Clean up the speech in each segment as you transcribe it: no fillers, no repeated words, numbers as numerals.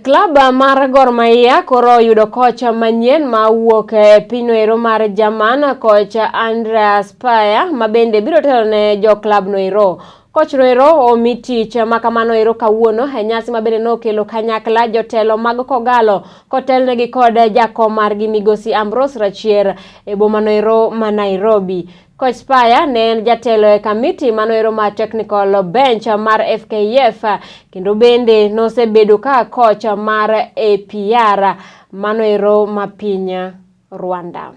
Klab mar Gor Mahia koro oyudo kocha manyien ma wuok e pinyno ero mar Jerman, kocha Andreas Payer, ma bende biro telo ne jo klab no ero. Koch no ero omi tich ma kamano ero kawuono e nyasi ma bende nokelo kanyakla jotelo mag Kogalo kotelnegi kod jakom margi migosi Ambrose Rachier e boma no ero ma Nairobi. Coach Spire ne en jatelo e kamiti manoero mar technical bench mar FKF kendo bende nosebedo ka coach mar APR manoero ma piny Rwanda.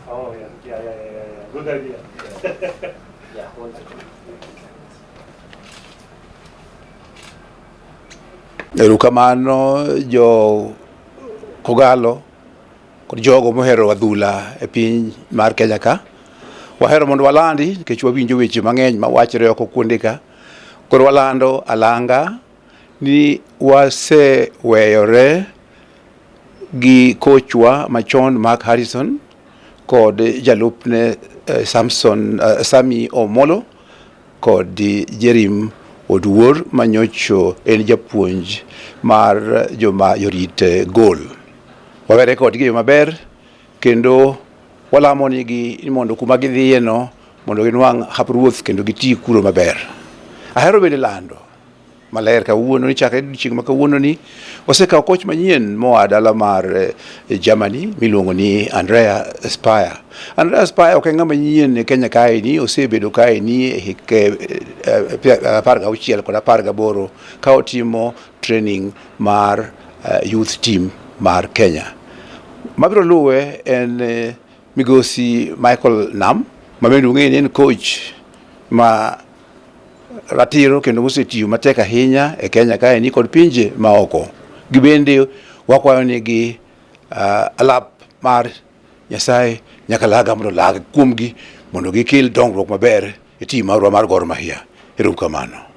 Oh, yeah, yeah, yeah, yeah, yeah. Good idea. Yeah, hold it. Erokamano jo Kogalo kod jogo mohero adhula e piny mar Kenya ka. Wahero mondo walandi nikech wawinjo weche mang'eny mawachre oko kuonde ka. Koro walando alanga ni waseweyore gi kochwa machon Mark Harrison kod jalupne Samson Sami Omolo kod Jerim Oduor manyocho en japuonj mar joma jorit gol. Wawere kodgi e yo maber kendo walamo nigi ni mondo kuma gidhiye no mondo ginwang' hap ruoth kendo giti kuro maber. Ahero bende lando maler kawuono ni chakre odiochieng' ma kawuono ni osekawo koch manyien moa dala mar Germany miluongo ni Andrea Spire. Andrea Spire ok en ng'ama nyien e Kenya kae ni, osebedo kae ni e hik 16 kod 18 ka otimo training mar youth team mar Kenya. Mabiro luwe en migosi Michael Nam ma bende ung'eyo ni en coach ma ratiro kendo mosetiyo matek ahinya e Kenya kae ni kod pinje maoko. Gibende wakwayo nigi alap mar Nyasaye nyakalaga mondo olag kuomgi mondo gikel dongruok maber e tim marwa mar Gor Mahia. Ero kamano.